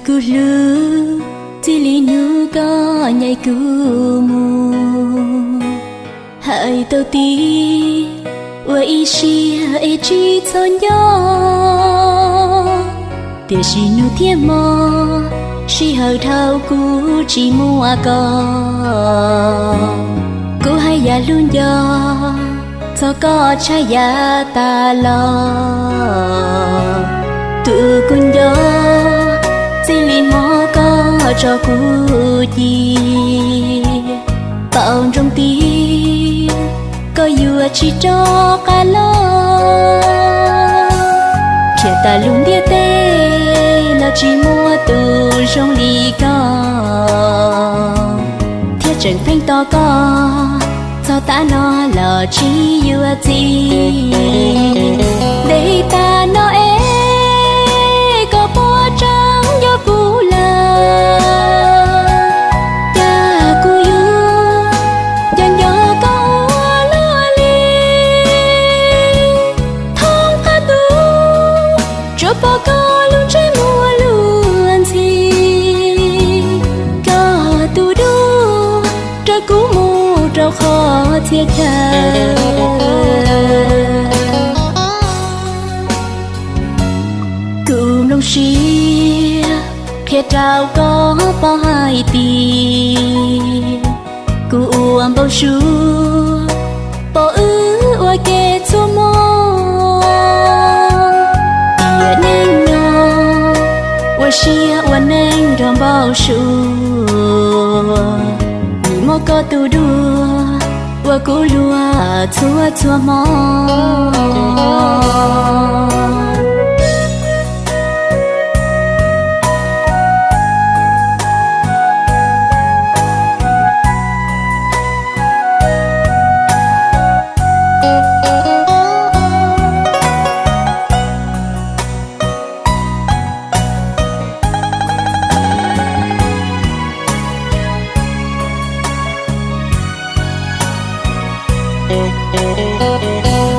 Kuv hlub, txij li hnub koj ncaim kuv mus, hais tau tias ua ib siab es tsis txhob nco, tiam sis hnub thiab hmo, sij hawm dhau kuv tsis muaj koj. Kuv haj yam hlub nco, txog koj tshaj yav tas los. Tus kuv nco, txij li hmo koj tso kuv ci, paub ntsoov tias koj yuav tsis rov qab los. Nrhiav tas lub ntiaj teb los tsis muaj tus zoo li koj, thiab tseem pheej tos koj, txog tav no los tsis yuav txim. Ntev tas no es koj puas tseem nco kuv lawm? Cas kuv yuav nco nco koj ua luaj li, thoob qab ntuj tsuas pom koj lub ntsej muag luag ntxhi. Koj tus duab raws kuv mus rau qhov txhia chaw. Kuv nplooj siab qhia rau koj paub hais tias kuv ua npau suav pom wb ua ke txhua hmo. Tiam neej no ua siab ua neej nrog npau suav, nws muab koj tus duab ua kuv luag txhua txhua hmo.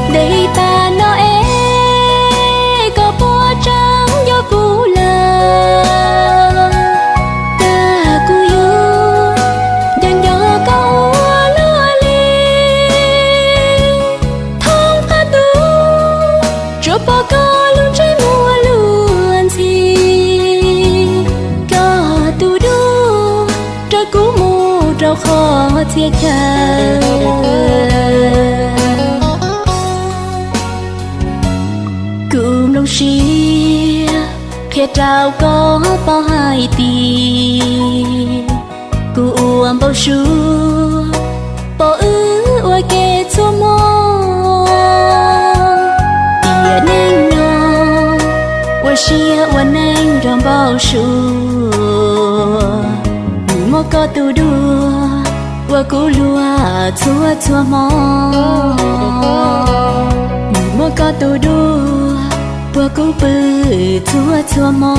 Ntev tas no es koj puas tseem nco kuv lawm? Cas kuv yuav nco nco koj ua luaj li, thoob qab ntuj tsuas pom koj lub ntsej muag luag ntxhi. Koj tus duab raws kuv mus rau qhov txhia chaw. Kuv nplooj siab qhia rau koj paub hais tias kuv ua npau suav pom wb ua ke txhua hmo. Tiam neej no ua siab ua neej nrog npau suav, nws muab koj tus duab ua kuv luag txhua txhua hmo. Nws muab koj tus duab ua kuv pw txhua txhua hmo.